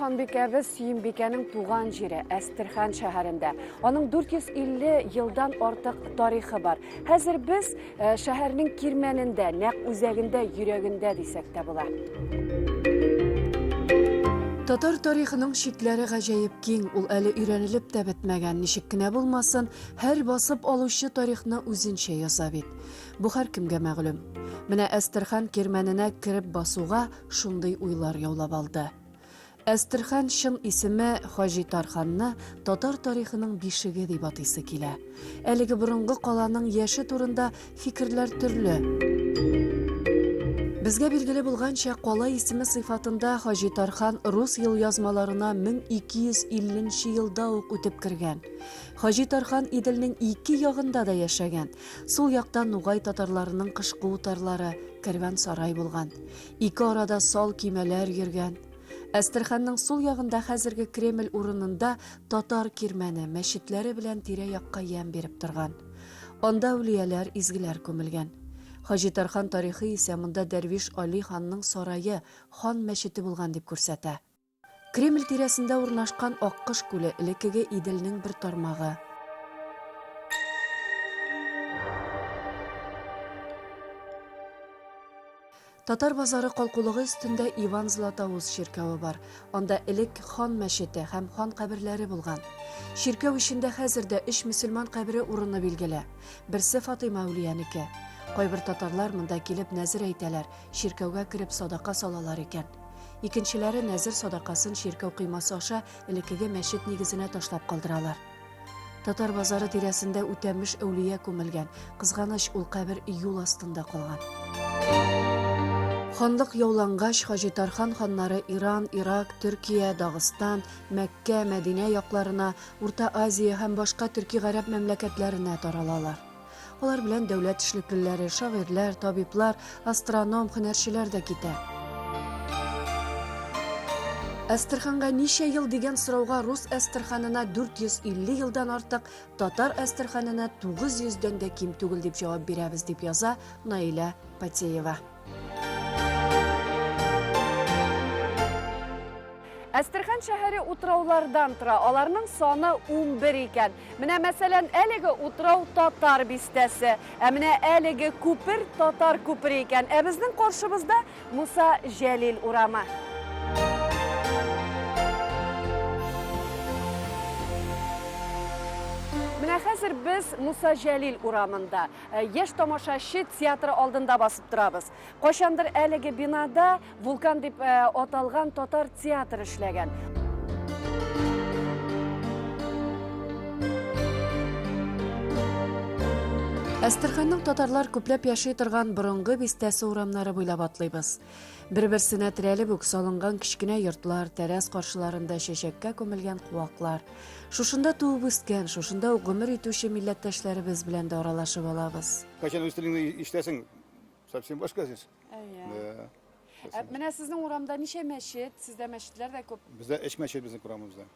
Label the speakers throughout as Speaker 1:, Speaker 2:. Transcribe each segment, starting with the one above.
Speaker 1: ханбикәбез Сөембикәнең туган җире Әстерхан шәһәрендә. Аның 450 елдан артык тарихы бар. Хәзер без э, шәһәрнең кирмәнендә, нәкъ үзәгендә, йөрәгендә дисәк тә була. Татар тарихының чикләре гаҗәеп киң, ул әле өйрәнелеп тә бетмәгән. Ничек кенә булмасын, һәр басып алучы тарихны үзенчә яза бит. Бу һәркемгә мәгълүм. Менә Әстерхан кирмәненә кереп басуга шундый уйлар яулап алды. Әстерхан чын исеме Хаҗи Тарханны татар тарихының бишеге дип атыйсы килә. Әлеге борынгы каланың яше турында фикерләр төрле. Безгә билгеле булганча, кала исеме сыйфатында Хаҗи Тархан рус елъязмаларына 1250 нче елда ук үтеп кергән. Хаҗи Тархан Иделнең ике ягында да яшәгән. Сул якта нугай татарларының кышкы утарлары, кәрван-сарай булган. Ике арада сал көймәләр йөргән. Әстерханның сул ягында хәзерге Кремль урынында татар кирмәне, мәчетләре белән тирә-якка ямь биреп торган. Анда әүлияләр, изгеләр күмелгән. Хаҗи Тархан тарихы исә монда дәрвиш Али ханның сарае, хан мәчете булган дип күрсәтә. Кремль тирәсендә урнашкан Аккош күле, элеккеге Иделнең бер тармагы. Татар базары калкулыгы өстендә Иван Златоуст чиркәве бар. Анда элек хан мәчете һәм хан каберләре булган. Чиркәү эчендә хәзер дә өч мөселман кабере урыны билгеле. Берсе Фатыйма әүлиянеке. Кайбер татарлар монда килеп нәзер әйтәләр, чиркәүгә кереп садака салалар икән. Икенчеләре нәзер садакасын чиркәү коймасы аша элеккеге мәчет нигезенә ташлап калдыралар. Татар базары тирәсендә Үтәмеш әүлия күмелгән. Кызганыч, ул кабер юл астында калган. Ханлык яулангач, Хаҗи Тархан ханнары Иран, Ирак, Төркия, Дагыстан, Мәккә, Мәдинә якларына, Урта Азия һәм башка төрки-гарәп мәмләкәтләренә таралалар. Алар белән дәүләт эшлеклеләре, шагыйрьләр, табиблар, астроном, һөнәрчеләр дә китә. Әстерханга ничә ел дигән сорауга рус Әстерханына 450 елдан артык, татар Әстерханына 900 дән дә ким түгел дип җавап бирәбез, дип яза Наилә Патеева. Әстерхан шәһәре утраулардан тора. Аларның саны 11 икән. Менә, мәсәлән, әлеге утрау Татар бистәсе. Ә менә әлеге күпер Татар күпере икән. Ә безнең каршыбызда Муса Җәлил урамы. Менә хәзер без Муса Җәлил урамында, э, Яшь тамашачы театры алдында басып торабыз. Кайчандыр әлеге бинада Вулкан дип э, аталган татар театры эшләгән. Әстерханның татарлар күпләп яши торган борынгы бистәсе урамнары буйлап атлыйбыз. Бер-берсенә терәлеп үк салынган кечкенә йортлар, тәрәз каршыларында чәчәккә күмелгән куаклар. Шушында туып үскән, шушында ук гомер итүче милләттәшләребез белән дә аралашып алабыз.
Speaker 2: Кайчан үз телеңне ишетәсең, совсем башка сүз.
Speaker 1: Әйе.
Speaker 2: Да.
Speaker 1: Ә менә сезнең урамда ничә мәчет? Сездә мәчетләр дә күп.
Speaker 2: Бездә өч мәчет безнең урамыбызда.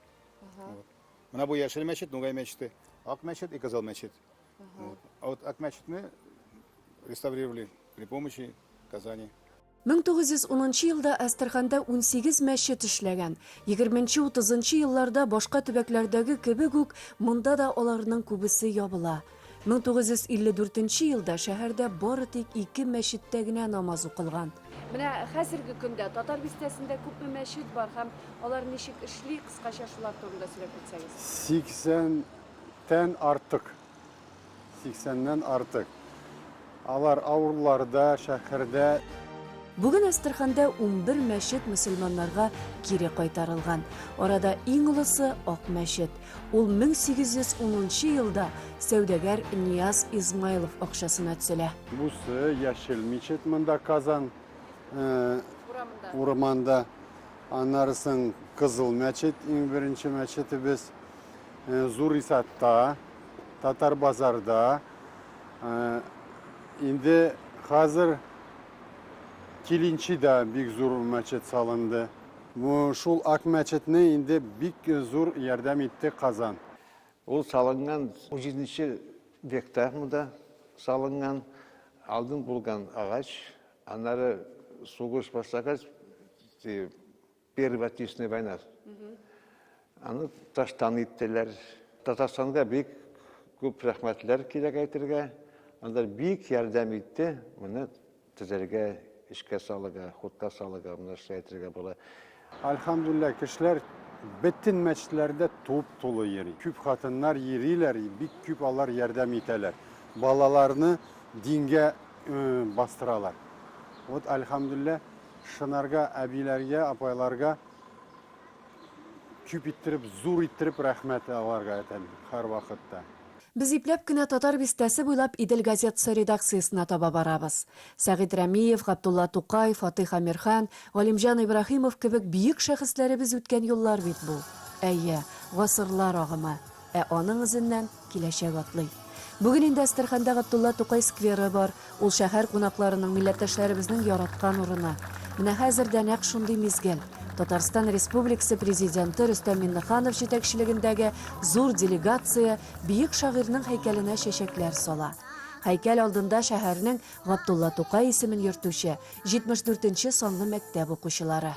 Speaker 2: Вот. Менә бу яшел мәчет, Нугай мәчете, Ак мәчет и Кызыл мәчет. Вот. А вот Ак мәчетне реставрировали при помощи Казани.
Speaker 1: 1910 елда Әстерханда 18 мәчет эшләгән. 20-30 елларда башка төбәкләрдәге кебек үк монда да аларның күбесе ябыла. 1954 елда шәһәрдә бары тик ике мәчеттә генә намаз укылган. Менә хәзерге көндә Татар бистәсендә күпме мәчет бар һәм алар ничек эшли, кыскача шулар турында сөйләп китсәгез.
Speaker 3: 80 тән артык. Сиксәннән артык. Алар авылларда, шәһәрдә.
Speaker 1: Бүген Әстерханда 11 мәчет мөселманнарга кире кайтарылган. Арада иң олысы Ак мәчет. Ул 1810 елда сәүдәгәр Нияз Измайлов акчасына төзелә.
Speaker 3: Бусы яшел мечет монда Казан урамында. Аннары соң Кызыл мәчет, иң беренче мәчетебез. Зур Исатта, Татар базарда. Инде хәзер Килинчида бик зур мәчет салынды. Бу шул Ак мәчетне инде бик зур ярдәм итте Казан.
Speaker 4: Ул салынган унҗиденче векта монда салынган, алдын булган агач, аннары сугыш башлагач, Первая Отечественная война. Аны таштан иттеләр. Татарстанга бик күп рәхмәтләр кирәк әйтергә. Алар бик ярдәм итте моны төзәргә, эшкә салырга, хутка салырга, менә шулай әйтергә була.
Speaker 3: Альхамдулилла, кешеләр бөтен мәчетләрдә туп-тулы йөри. Күп хатыннар йөриләр, бик күп алар ярдәм итәләр. Балаларны дингә бастыралар. Вот, альхамдулилла, шынарга, әбиләргә, апайларга күп иттереп, зур иттереп рәхмәт аларга әйтәм һәрвакытта.
Speaker 1: Без ипләп кенә Татар бистәсе буйлап Идел газетасы редакциясенә таба барабыз. Сәгыйть Рәмиев, Габдулла Тукай, Фатыйх Әмирхан, Галимҗан Ибраһимов кебек бөек шәхесләребез үткән юллар бит бу. Әйе, гасырлар агымы. Ә аның эзеннән киләчәк атлый. Бүген инде Әстерханда Габдулла Тукай скверы бар, ул шәһәр кунакларының, милләттәшләребезнең яраткан урыны. Менә хәзер дә нәкъ шундый мизгел. Татарстан Республикасы Президенты Рөстәм Миңнеханов җитәкчелегендәге зур делегация бөек шагыйрьнең һәйкәленә чәчәкләр сала. Һәйкәл алдында шәһәрнең Габдулла Тукай исемен йөртүче 74 нче санлы мәктәп укучылары.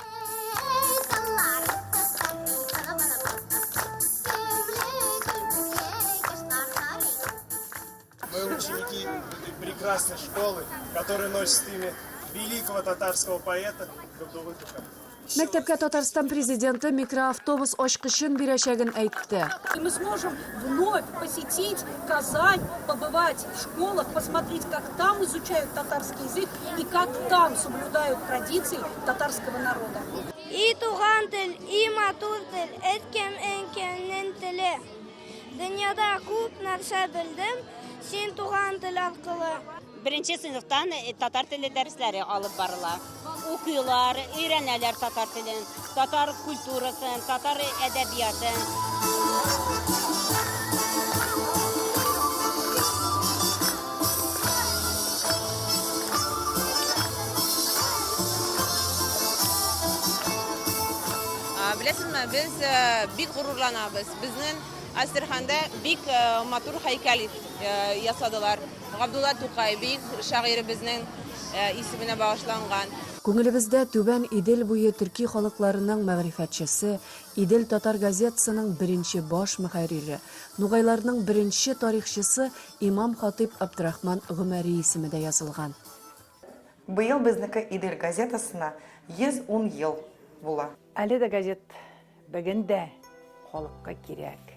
Speaker 5: Мы ученики этой прекрасной школы, которая носит имя великого татарского поэта Габдуллы Тукая.
Speaker 1: Мәктәпкә Татарстан Президенты микроавтобус ачкычын бирәчәген әйтте.
Speaker 6: И мы сможем вновь посетить Казань, побывать в школах, посмотреть, как там изучают татарский язык и как там соблюдают традиции татарского народа.
Speaker 7: И туган тел, и матур тел, әткәм, әнкәмнең теле. Дөньяда күп нәрсә белдем, син туган тел аркылы.
Speaker 8: Беренче сыйныфтан татар теле дәресләре алып барыла. Укыйлар, өйрәнәләр татар телен, татар культурасын, татар әдәбиятын.
Speaker 9: Беләсезме, без бик горурланабыз. Безнең Әстерханда бик матур һәйкәл ясадылар. Габдулла Тукай, бөек шагыйребезнең исеменә багышланган.
Speaker 1: Күңелебездә Түбән Идел буе төрки халыкларының мәгърифәтчесе, Идел татар газетасының беренче баш мөхәррире, нугайларның беренче тарихчысы имам-хатыйп Абдрахман Гомәри исеме дә язылган.
Speaker 10: Быел безнеке Идел газетасына 110 ел була.
Speaker 11: Әле дә газет бүген дә халыкка кирәк.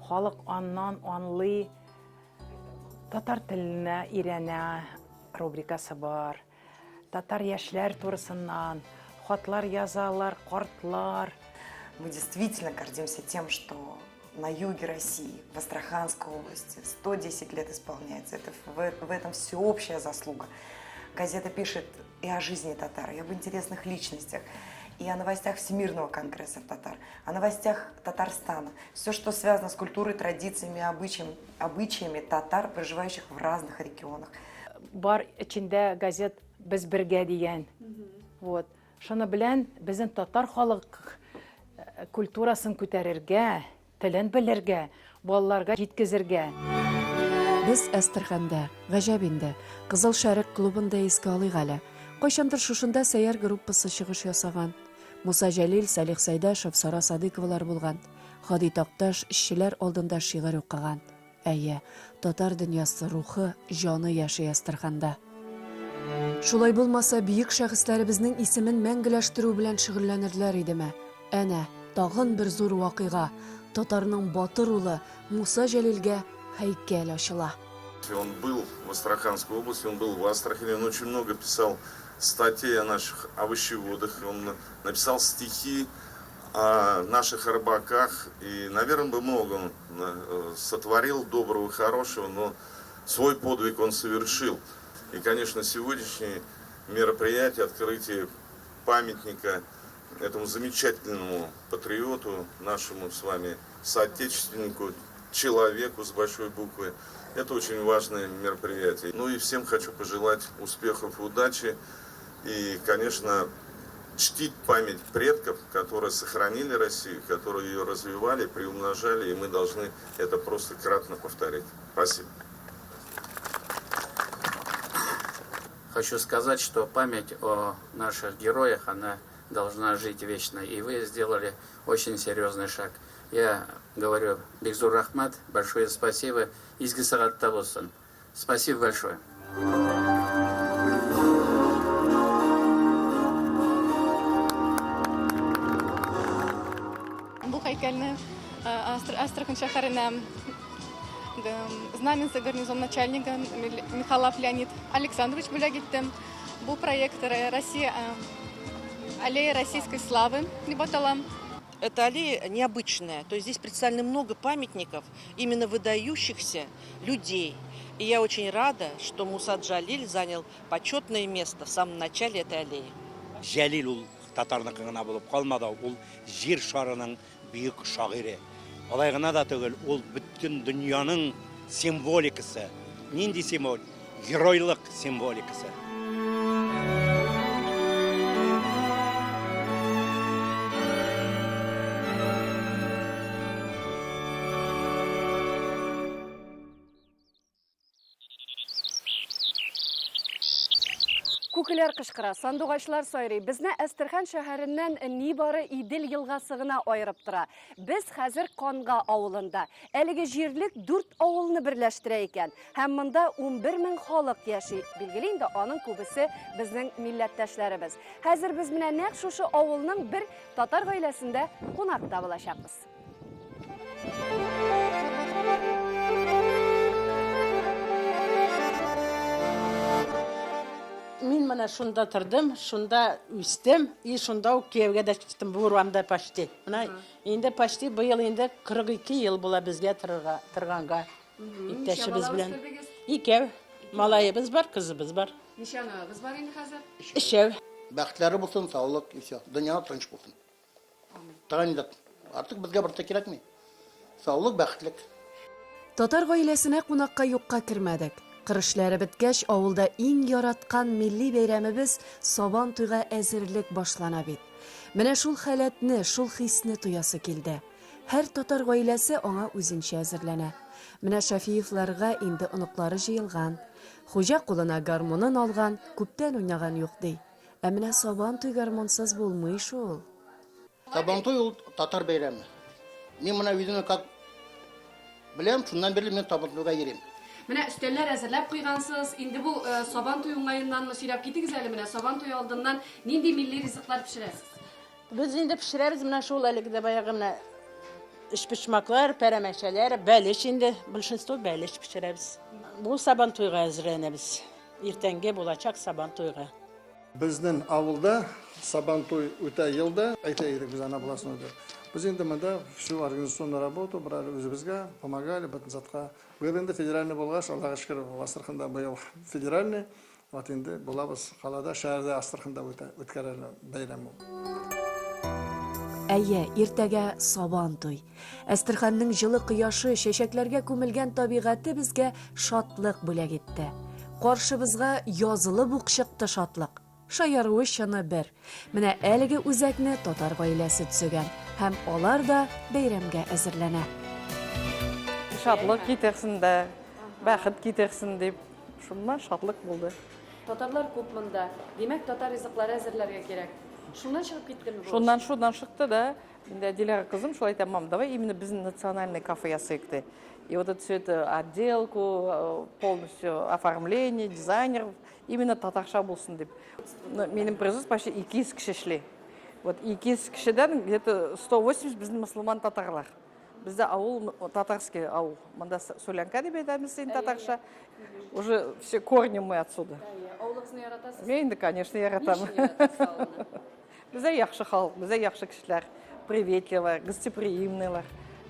Speaker 11: Халык аннан анлый, татар теленә өйрәнә рубрикасы бар. Татар яшьләр турысыннан хатлар язалар, картлар.
Speaker 10: Мы действительно гордимся тем, что на юге России, в Астраханской области, 110 лет исполняется. Это в этом всеобщая заслуга. Газета пишет и о жизни татар, и об интересных личностях, и о новостях Всемирного конгресса татар, о новостях Татарстана. Все, что связано с культурой, традициями, обычаями татар, проживающих в разных регионах.
Speaker 11: Бар эчендә газет Без бергә дигән. Вот. Шуны белән безнең татар халык э, культурасын күтәрергә, телен белергә, балаларга җиткезергә.
Speaker 1: Без Әстерханда, гаҗәп инде, Кызыл Шәрык клубын да искә алыйк әле. Кайчандыр шушында Сәйяр группасы чыгыш ясаган. Муса Җәлил, Салих Сәйдәшев, Сара Садыйковалар булган. Һади Такташ эшчеләр алдында шигырь укыган. Әйе, татар дөньясы, рухы, җаны яши Әстерханда. Шулай булмаса, бөек шәхесләребезнең исемен мәңгеләштерү белән шөгыльләнерләр идеме? Әнә, тагын бер зур вакыйга, татарның батыр улы Муса Җәлилгә һәйкәл ачыла.
Speaker 12: Он был в Астраханской области, он был в Астрахани, он очень много писал статей о наших овощеводах, он написал стихи о наших рыбаках. И, наверное, бы много он э, сотворил доброго и хорошего, но свой подвиг он совершил. И, конечно, сегодняшнее мероприятие, открытие памятника этому замечательному патриоту, нашему с вами соотечественнику, человеку с большой буквы, это очень важное мероприятие. Ну и всем хочу пожелать успехов и удачи. И, конечно, чтить память предков, которые сохранили Россию, которые ее развивали, приумножали, и мы должны это просто кратно повторить. Спасибо.
Speaker 13: Хочу сказать, что память о наших героях, она должна жить вечно. И вы сделали очень серьезный шаг. Я говорю, бик зур рәхмәт, большое спасибо. Изге сәгатьтә булсын. Спасибо большое.
Speaker 14: Бу һәйкәлне Астрахань шәһәренә Знаменский гарнизон начальнигы Михалав Леонид Александрович бүләк итте. Бу проект Россия Аллея российской славы дип атала.
Speaker 15: Эта аллея необычная, то есть здесь представлено много памятников именно выдающихся людей. И я очень рада, что Муса Джалиль занял почетное место в самом начале этой аллеи.
Speaker 16: Җәлил ул татарныкы гына булып калмады, ул җир шарының бөек шагыйре. Алай гына да түгел, ул бөтен дөньяның символикасы. Нинди символ? Геройлык символикасы.
Speaker 1: Күкеләр кычкыра, сандугачлар сайрый. Безне Әстерхан шәһәреннән нибары Идел елгасы гына аерып тора. Без хәзер Канга авылында. Әлеге җирлек дүрт авылны берләштерә икән. Һәм монда 11 мең халык яши. Билгеле инде, аның күбесе безнең милләттәшләребез. Хәзер без менә нәкъ шушы авылның бер татар гаиләсендә кунакта булачакбыз.
Speaker 17: Мин менә шунда тордым, шунда үстем и шунда ук кияүгә дә чыктым бу урамда почти. Менә инде почти быел инде 42 ел була безгә торырга, торганга. Иптәшебез белән. Икәү. Малаебыз бар, кызыбыз бар.
Speaker 1: Ничә аныгыз бар инде хәзер?
Speaker 17: Өчәү.
Speaker 18: Бәхетләре булсын, саулык и все. Дөнья тыныч булсын. Тагын инде артык безгә бер дә кирәкми. Саулык, бәхетлек.
Speaker 1: Татар гаиләсенә кунакка юкка кермәдек. Кыр эшләре беткәч, авылда иң яраткан милли бәйрәмебез Сабан туйга әзерлек башлана бит. Менә шул халәтне, шул хисне тоясы килде. Һәр татар гаиләсе аңа үзенчә әзерләнә. Менә Шәфиевларга инде оныклары җыелган. Хуҗа кулына гармунын алган, күптән уйнаган юк, ди. Ә менә Сабантуй гармунсыз булмый шул.
Speaker 18: Сабантуй ул татар бәйрәме. Мин менә үземне как беләм, шуннан бирле мин Сабантуйга йөрим.
Speaker 1: Менә өстәлләр әзерләп куйгансыз. Инде бу Сабантуй уңаеннанмы сөйләп китегез әле менә Сабантуй алдыннан нинди милли ризыклар пешерәсез?
Speaker 17: Без инде пешерәбез менә шул әлеге дә баягы менә өчпочмаклар, пәрәмәчәләр, бәлеш инде, большинство бәлеш пешерәбез. Бу Сабантуйга әзерләнәбез. Иртәнге булачак Сабантуйга.
Speaker 19: Безнең авылда Сабантуй үтә ел да, әйтә идек без ана баласын үтә. Без инде монда всю организационную работу брали үзебезгә, помогали бөтен затка. Быел инде федеральный булгач, Аллага шөкер, Астраханда быел федеральный, вот инде булабыз калада, шәһәрдә Астраханда үтә, үткәрәләр бәйрәм ул.
Speaker 1: Әйе, иртәгә Сабантуй. Әстерханның җылы кояшы, чәчәкләргә күмелгән табигате безгә шатлык бүләк итте. Каршыбызга язылып ук чыкты шатлык. Шаяруы чыны бер. Менә әлеге үзәкне татар гаиләсе төзегән һәм алар да бәйрәмгә әзерләнә.
Speaker 20: Шатлык китерсен дә, бәхет китерсен дип, шуннан шатлык булды.
Speaker 1: Татарлар күп монда. Димәк, татар ризыклары әзерләргә кирәк. Шуннан чыгып киттеме бу эш?
Speaker 20: Шуннан, шуннан чыкты да. Инде Диләрә кызым шулай әйтә, мам, давай именно безнең национальный кафе ясыйк, ди. И вот это все это отделку, э, полностью оформление, дизайнер, именно татарча булсын дип. Но минем производство почти 200 кеше эшли. Вот 200 кешедән где-то 180 безнең мөселман татарлар. Бездә авыл татарский авыл. Монда солянка дип әйтәбез инде татарча. Уже все корни мы отсюда.
Speaker 1: Авылыгызны яратасыз?
Speaker 20: Мин инде, конечно, яратам.
Speaker 1: Ни өчен яратасыз авылны?
Speaker 20: Бездә яхшы халык, бездә яхшы кешеләр, приветливый, гостеприимныйлар.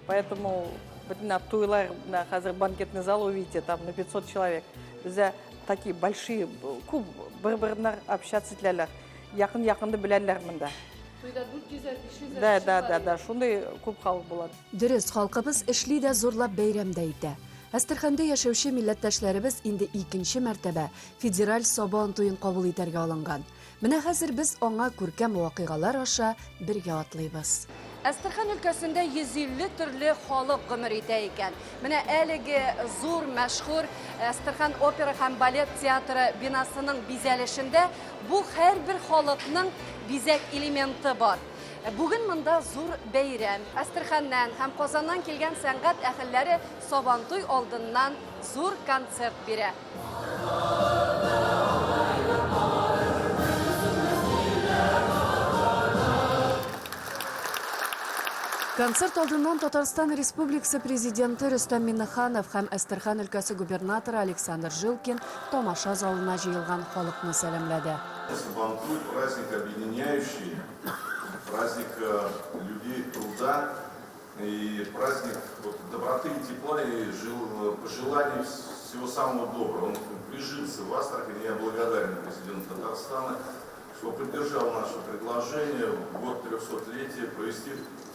Speaker 20: Поэтому бөтен туйлар, менә хәзер банкетный зал увидите, там на 500 человек. Бездә такие большие, күп бер-беренә общаться итәләр. Якын-якынны беләләр монда.
Speaker 1: Туйда 400-әр, 500-әр
Speaker 20: Да, да, да, да, шундый күп халык була.
Speaker 1: Дөрес, халкыбыз эшли дә, зурлап бәйрәм дә итә. Әстерханда яшәүче милләттәшләребез инде икенче мәртәбә федераль Сабан туен кабул итәргә алынган. Менә хәзер без аңа күркәм вакыйгалар аша бергә атлыйбыз. Әстерхан өлкәсендә 150 төрле халык гомер итә икән. Менә әлеге зур, мәшһүр Әстерхан опера һәм балет театры бинасының бизәлешендә бу һәрбер халыкның бизәк элементы бар. Бүген монда зур бәйрәм. Әстерханнан һәм Казаннан килгән сәнгать әһелләре Сабантуй алдыннан зур концерт бирә. Концерт алдыннан Татарстан Республикасы Президенты Рөстәм Миңнеханов һәм Әстерхан өлкәсе губернаторы Александр Жилкин тамаша залына җыелган халыкны сәламләде.
Speaker 12: Сабантуй, праздник объединяющий, праздник людей труда и праздник вот, доброты и тепла и жел, пожеланий всего самого доброго. Он прижился в Астрахани. Я благодарен президенту Татарстана, что поддержал наше предложение в год 300-летия провести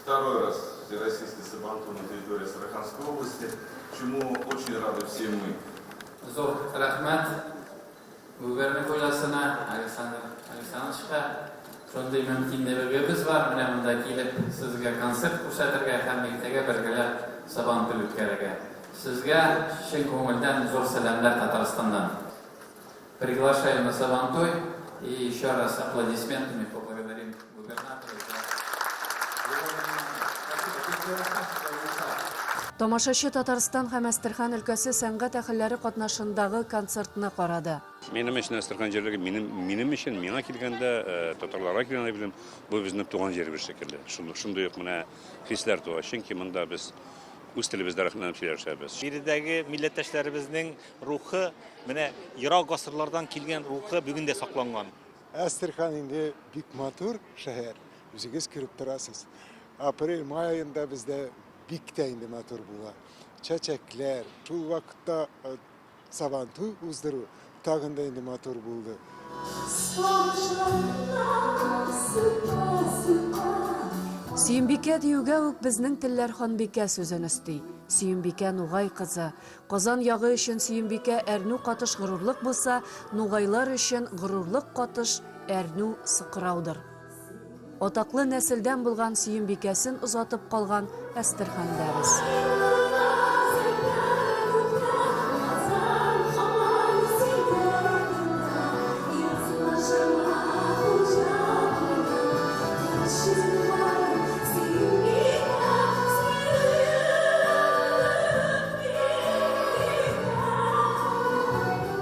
Speaker 12: второй раз Всероссийский Сабантуй на территории Астраханской области, чему очень рады все мы.
Speaker 13: Зур рәхмәт губерна хуҗасына Александр Александровичка. Шундый мөмкинлегебез бар, менә монда килеп сезгә концерт күрсәтергә һәм иртәгә бергәләп Сабантуй үткәрергә. Сезгә чын күңелдән зур сәламнәр Татарстаннан. Приглашаю на Сабантуй и еще раз аплодисментами поблагодарим губернатора за
Speaker 1: Тамашачы Татарстан һәм Әстерхан өлкәсе сәнгать әһелләре катнашындагы концертны карады.
Speaker 21: Минем өчен Әстерхан җирлеге, минем, минем өчен, миңа килгәндә, э, татарларга килгәндә белем, бу безнең туган җиребез шикелле. Шундый ук менә хисләр туа. Чөнки монда без үз телебездә рәхәтләнеп сөйләшәбез.
Speaker 22: Биредәге милләттәшләребезнең рухы, менә ерак гасырлардан килгән рухы бүген дә сакланган.
Speaker 23: Әстерхан инде бик матур шәһәр, үзегез күреп торасыз. Апрель, май аенда бездә бик тә инде матур була. Чәчәкләр, шул вакытта э, Сабантуй уздыру тагын да инде матур булды.
Speaker 1: Сөембикә диюгә үк безнең телләр ханбикә сүзен өсти. Сөембикә нугай кызы. Казан ягы өчен Сөембикә әрнү катыш горурлык булса, нугайлар өчен горурлык катыш әрнү сыкраудыр. Атаклы нәселдән булган Сөембикәсен озатып калган Әстерханда без.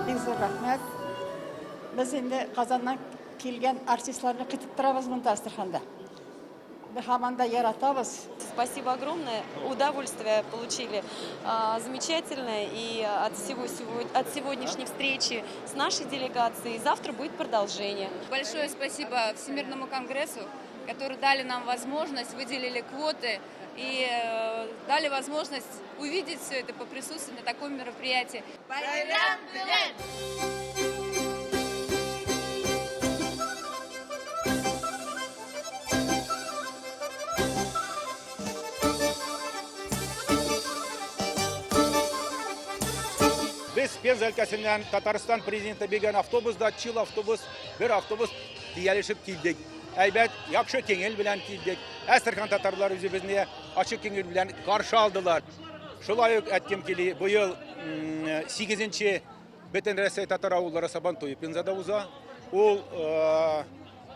Speaker 24: Бик зур рәхмәт. Без инде Казаннан Килгән артистларны көтеп торабыз монда Әстерханда. Без һаман да яратабыз.
Speaker 25: Спасибо огромное, удовольствие получили замечательное и от всего от сегодняшней встречи с нашей делегацией. Завтра будет продолжение.
Speaker 26: Большое спасибо Всемирному конгрессу, который дали нам возможность, выделили квоты и э, дали возможность увидеть все это, поприсутствовать на таком мероприятии.
Speaker 7: Бәйрәм белән!
Speaker 2: Без Пенза өлкәсеннән Татарстан президенты биргән автобусда, чил автобус, бер автобус төялешеп килдек. Әйбәт, яхшы киңел белән килдек. Әстерхан татарлары үзебезне ачык киңел белән каршы алдылар. Шулай ук әйткем кили, быел 8-нче Бөтен Рәсәй татар авыллары Сабантуе Пензада уза. Ул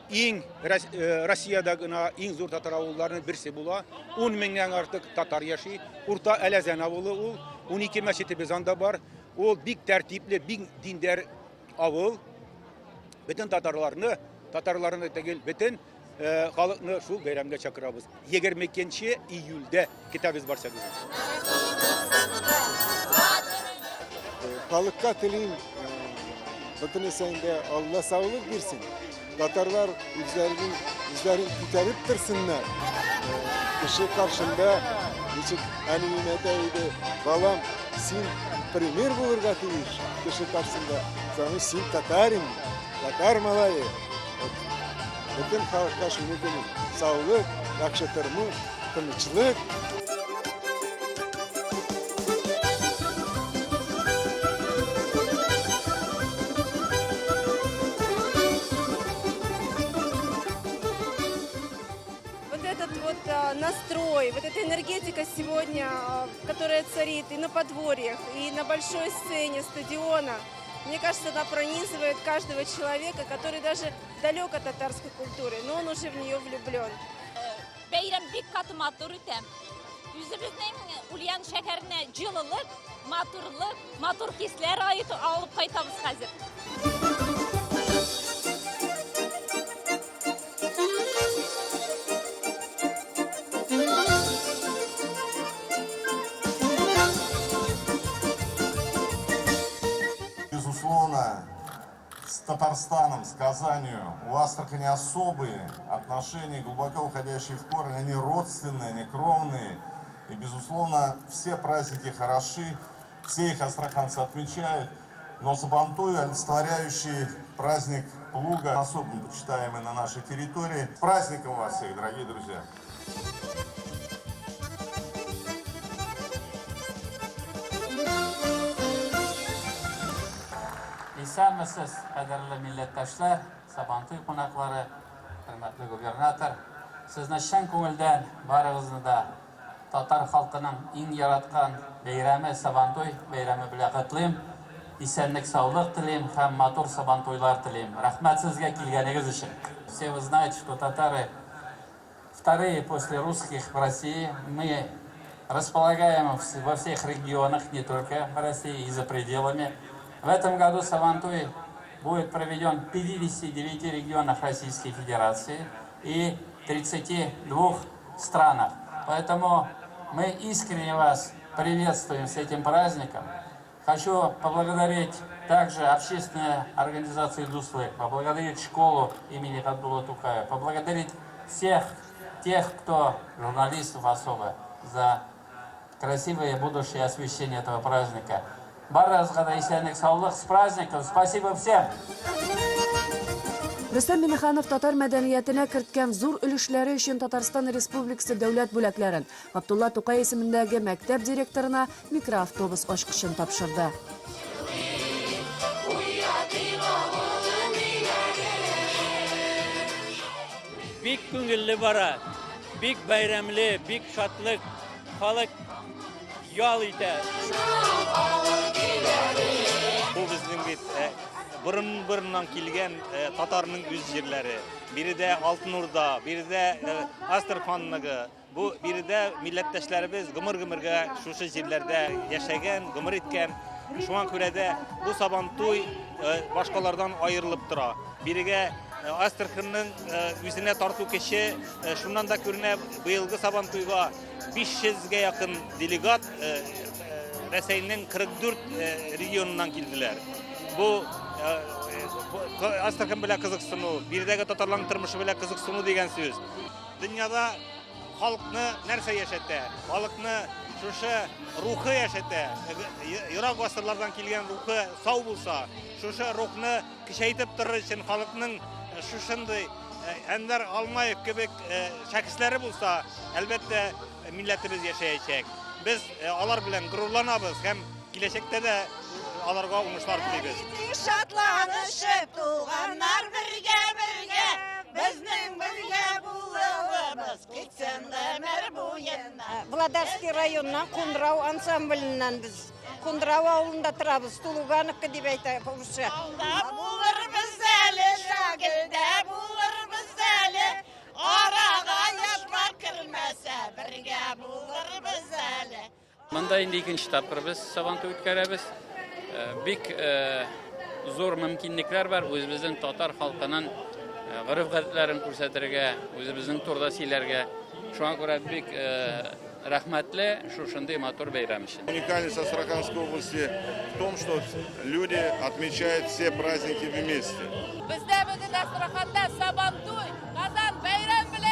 Speaker 2: иң Россиядә гына иң зур татар авылларының берсе була. 10 меңнән артык татар яши. Урта Әләзән авылы ул. 12 мәчетебез анда бар. Ул бик тәртипле, бик диндәр авыл. Бөтен татарларны, татарларны түгел, бөтен Халыкны шул бәйрәмгә чакырабыз. 22 июльдә көтәбез барчагызны.
Speaker 23: Халыкка телим, бөтенесен дә Алла саулык бирсен. Татарлар үзләренең үзләрен күтәреп торсыннар. Кеше каршында ничек әнием әйтә иде, балам, син пример булырга тиеш кеше каршында. Потому син татарин, татар малае. Бөтен халыкка шуны телим. Саулык, яхшы тормыш, тынычлык.
Speaker 7: Вот этот вот
Speaker 3: И вот эта энергетика сегодня, которая царит и на подворьях, и на большой сцене стадиона, мне кажется, она пронизывает каждого человека, который даже далек от татарской культуры, но он уже в нее влюблен.
Speaker 4: Бәйрәм бик каты матур үтә. Үзебезнең Ульян шәһәренә җылылык, матурлык, матур хисләр алып кайтабыз хәзер.
Speaker 12: Безусловно, с Татарстаном, с Казанью у Астрахани особые отношения, глубоко уходящие в корень. Они родственные, они кровные. И, безусловно, все праздники хороши, все их астраханцы отмечают. Но Сабантуй, олицетворяющий праздник плуга, особенно почитаемый на нашей территории. С праздником вас всех, дорогие друзья!
Speaker 13: Исәнмесез, кадерле милләттәшләр, Сабантуй кунаклары, хөрмәтле губернатор. Сезне чын күңелдән барыгызны да татар халкының иң яраткан бәйрәме Сабантуй бәйрәме белән котлыйм. Исәнлек, саулык телим һәм матур Сабантуйлар телим. Рәхмәт сезгә килгәнегез өчен. Все вы знаете, что татары вторые после русских в России. Мы располагаем во всех регионах, не только в России, и за пределами. В этом году Сабантуй будет проведен в 59 регионах Российской Федерации и 32 странах. Поэтому мы искренне вас приветствуем с этим праздником. Хочу поблагодарить также общественную организацию «Дуслык», поблагодарить школу имени Габдулла Тукая, поблагодарить всех тех, кто, журналистов особо, за красивое будущее освещение этого праздника. Барыгызга да исәнлек, саулык, с праздником! Спасибо всем!
Speaker 1: Рөстәм Миңнеханов татар мәдәниятенә керткән зур өлешләре өчен Татарстан Республикасы дәүләт бүләкләрен, Габдулла Тукай исемендәге мәктәп директорына микроавтобус ачкычын тапшырды.
Speaker 5: Бик күңелле бара, бик бәйрәмле, бик шатлык. Халык ял итә.
Speaker 22: Бу безнең бит э, борын-борыннан килгән э, татарның үз җирләре. Биредә Алтын Урда, биредә э, Астраханлыгы. Бу биредә милләттәшләребез гомер-гомергә шушы җирләрдә яшәгән, гомер иткән. Шуңа күрә дә бу Сабантуй башкалардан аерылып тора. Бирегә Астраханның үзенә тарту көче шуннан да күренә, быелгы Сабантуйга 500 гә якын делегат Рәсәйнең 44 регионыннан килделәр. Бу Астрахань белән кызыксыну, биредәге татарларның тормышы белән кызыксыну дигән сүз. Дөньяда халыкны нәрсә яшәтә? Халыкны шушы рухы яшәтә. Ерак гасырлардан килгән рухы сау булса, шушы рухны көчәйтеп торыр өчен халыкның шушындый Әнвәр Алмаев кебек шәхесләре булса, әлбәттә, милләтебез яшәячәк. Без алар белән горурланабыз һәм киләчәктә дә аларга уңышлар телибез.
Speaker 6: Шатланышып туганнар бергә-бергә, безнең бергә булуыбыз китсен гомер буена.
Speaker 8: Владарский районыннан Кундрау ансамбленнән без. Кундрау авылында торабыз, Тулугановка дип әйтә русча.
Speaker 6: Алда булырбыз әле, шагелдә булырбыз әле, арага ятлар кермәсә, бергә булырбыз әле.
Speaker 13: Монда инде икенче тапкыр без Сабантуй үткәрәбез. Э, бик э, зур мөмкинлекләр бар үзебезнең татар халкының э, гореф-гадәтләрен күрсәтергә, үзебезнең турыда сөйләргә. Шуңа күрә бик Рәхмәтле шушындый матур бәйрәм өчен.
Speaker 12: Уникальность Астраханской области в том, что люди отмечают все праздники вместе.
Speaker 9: Бездә бүген Астраханда Сабантуй! Казан бәйрәм белән!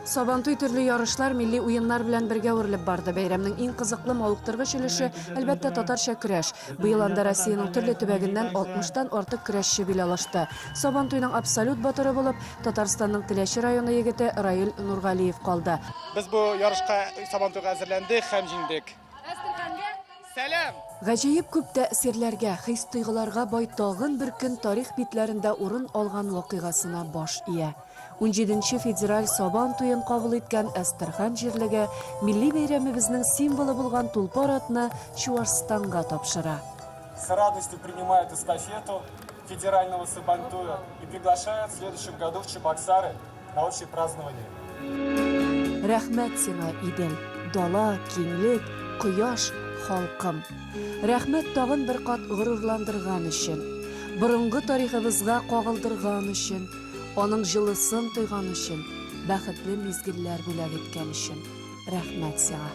Speaker 1: Сабантуй төрле ярышлар, милли уеннар белән бергә үрелеп барды. Бәйрәмнең иң кызыклы, мавыктыргыч өлеше, әлбәттә, татарча көрәш. Быел анда Россиянең төрле төбәгеннән алтмыштан артык көрәшче бил алышты. Сабантуйның абсолют батыры булып, Татарстанның Теләче районы егете Раил Нургалиев калды.
Speaker 27: Без бу ярышка Сабантуйга әзерләндек һәм җиңдек.
Speaker 9: Әстерханга
Speaker 27: сәлам!
Speaker 1: Гаҗәеп күп тәэсирләргә, хис-тойгыларга бай тагын бер көн тарих битләрендә урын алган вакыйгасына баш ия. Унҗиденче федераль Сабан туен кабул иткән Әстерхан җирлеге милли бәйрәмебезнең символы булган Тулпар атны Чуашстанга тапшыра.
Speaker 10: С радостью принимают эстафету федерального Сабантуя и приглашают в следующем году в Чебоксары на общее празднование.
Speaker 1: Рәхмәт сиңа, Идел, дала, киңлек, кояш, халкым. Рәхмәт тагын бер кат горурландырган өчен, борынгы тарихыбызга кагылдырган өчен, аның җылысын тойган өчен, бәхетле мизгелләр бүләк иткән өчен. Рәхмәт сиңа.